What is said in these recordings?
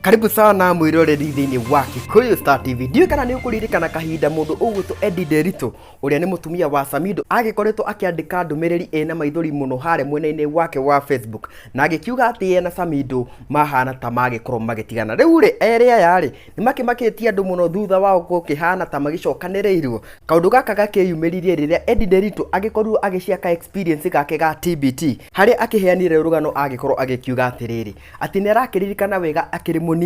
Karibu sana mwiroreri thĩinĩ wa Kikuyu Star TV. Ndiũĩ kana nĩ ũkũririkana kahinda mũndũ ũgwĩtwo Eddie Nderitu ũrĩa nĩ mũtumia wa Samido agĩkoretwo akĩandĩka ndũmĩrĩri ĩna maithori mũno harĩa mwena-inĩ wake wa Facebook na agĩkiuga atĩ ye na Samido mahana ta magĩkorwo magĩtigana. Rĩu rĩ erĩ aya rĩ nĩ makĩmakĩtie andũ mũno thutha wao gũkĩhana ta magĩcokanĩrĩirwo. Kaũndũ gaka gakĩyumĩririe rĩrĩa Eddie Nderitu agĩkorirwo agĩshare ka experience gake ga TBT harĩa akĩheanire rũgano agĩkorwo agĩkiuga atĩrĩrĩ atĩ nĩ arakĩririkana wega akĩrĩ mũnini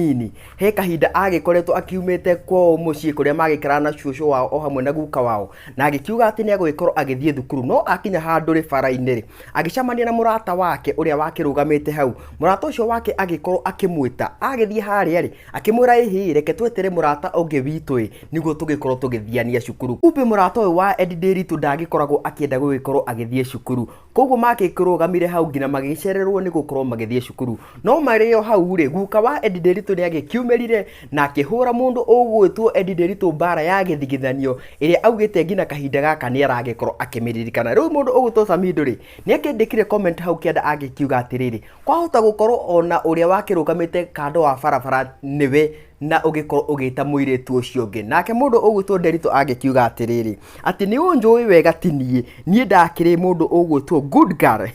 he kahinda agĩkoretwo akiumĩte kwao mũciĩ kũrĩa magĩikaraga na cũcũ wao o hamwe na guka wao, na agĩkiuga atĩ nĩ agũgĩkorwo agĩthiĩ thukuru, no akinya handũ rĩ bara-inĩ rĩ, agĩcemania na mũrata wake ũrĩa wakĩrũgamĩte hau. Mũrata ũcio wake agĩkorwo akĩmwĩta, agĩthiĩ harĩa rĩ, akĩmwĩra ĩhĩ, reke twetere mũrata ũngĩ witũ ĩ, nĩguo tũgĩkorwo tũgĩthiania cukuru. Kumbe mũrata ũyũ wa Eddie Nderitu ndagĩkoragwo akĩenda gũgĩkorwo agĩthiĩ cukuru. Koguo makĩrũgamire hau nginya magĩcererwo nĩ gũkorwo magĩthiĩ cukuru. No marĩ o hau rĩ, guka wa Eddie Nderitu nĩ agĩkiumĩrire na akĩhũra mũndũ ũgwĩtwo Eddie Nderitu mbara ya gĩthigithanio ĩrĩa augĩte nginya kahinda gaka nĩ aragĩkorwo akĩmĩririkana. Rĩu mũndũ ũgwĩtwo Samido rĩ, nĩ akĩandĩkire comment hau kĩanda agĩkiuga atĩrĩrĩ, kwahota gũkorwo ona ũrĩa wakĩrũgamĩte kando wa barabara nĩwe na ũgĩkorwo ũgĩta mũirĩtu ũcio ũngĩ. Nake mũndũ ũgwĩtwo Nderitu agĩkiuga atĩrĩrĩ, atĩ nĩ ũnjũĩ wega ti niĩ, niĩ ndakĩrĩ mũndũ ũgwĩtwo good girl.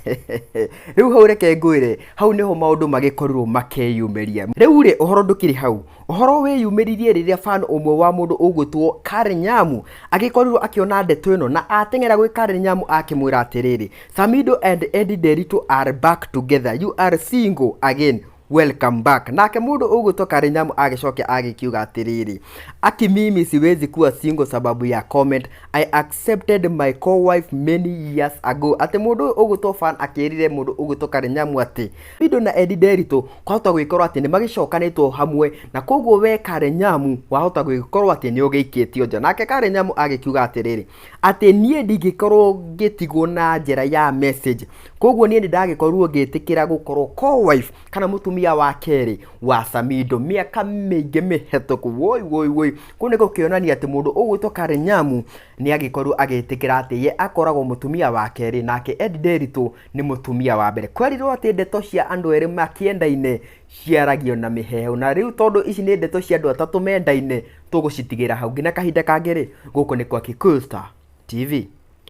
Rĩu hau reke ngwĩre, hau nĩho maũndũ magĩkorirwo makeyumĩria. Rĩu rĩ, ũhoro ndũkĩrĩ hau, ũhoro wĩyumĩririe rĩrĩa fan ũmwe wa mũndũ ũgwĩtwo Karen Nyamu agĩkorirwo akĩona ndeto ĩno na ateng'era gwĩ Karen Nyamu akĩmwĩra atĩrĩrĩ, Samido and Eddie Nderitu are back together, you are single again. Welcome back. Nake mũndũ ũgwĩtwo Karinyamu agĩcokia agĩkiuga atĩrĩrĩ, aki mimi siwezi kuwa single sababu ya comment. I accepted my co-wife many years ago. Atĩ mũndũ ũyũ ũgwĩtwo fan akĩrire mũndũ ũgwĩtwo Karinyamu atĩ Samido na Eddie Nderitu kwahota gwĩkorwo atĩ nĩ magĩcokanĩtwo hamwe na koguo we Karinyamu wahota gwĩkorwo atĩ nĩ ũgĩikĩtio nja. Nake Karinyamu agĩkiuga atĩrĩrĩ, atĩ niĩ ndingĩkorwo ngĩtigwo na njĩra ya message. Koguo niĩ nĩ ndagĩkorirwo ngĩtĩkĩra gũkorwo co-wife kana mũtumia wa kerĩ wa Samido mĩaka mĩingĩ mĩhetũku. Woi woi woi, kũu nĩ gũkĩonania atĩ mũndũ ũgwĩtwo Karen Nyamu nĩ agĩkorirwo agĩtĩkĩra atĩ ye akoragwo mũtumia wa kerĩ nake Eddie Nderitu nĩ mũtumia wa mbere. Kwerirwo atĩ ndeto cia andũ erĩ makĩendaine ciaragio na mĩheehũ, na rĩu tondũ ici nĩ ndeto cia andũ atatũ mendaine, tũgũcitigĩra hau nginya kahinda kangĩ rĩ, gũkũ nĩ kwa Kikuyu Star TV.